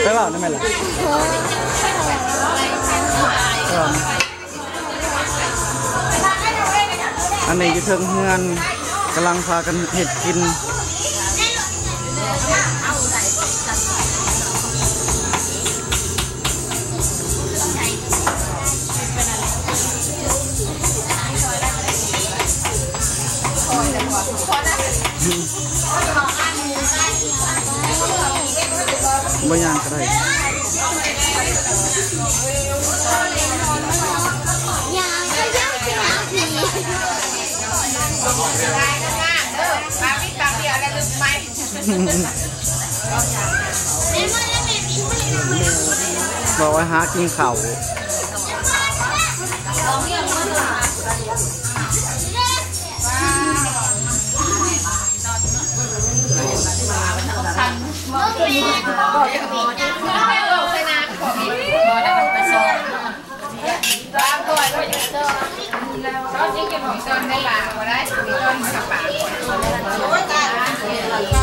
ໄປເວົ້ານຳແມ່ນລະ. ອັນນີ້ຢູ່ເທິງເຮືອນ ກຳລັງພາກັນເຮັດກິນ. ບໍ່ຍ່າງກໍໄດ້. ບອກວ່າຫາກິນເຂົ້າ. ຕອນນີ້ຈະມີຕອນໄດ້ຫຼາຍບໍ່ໄດ້ ມີຕອນມັນກະປາ.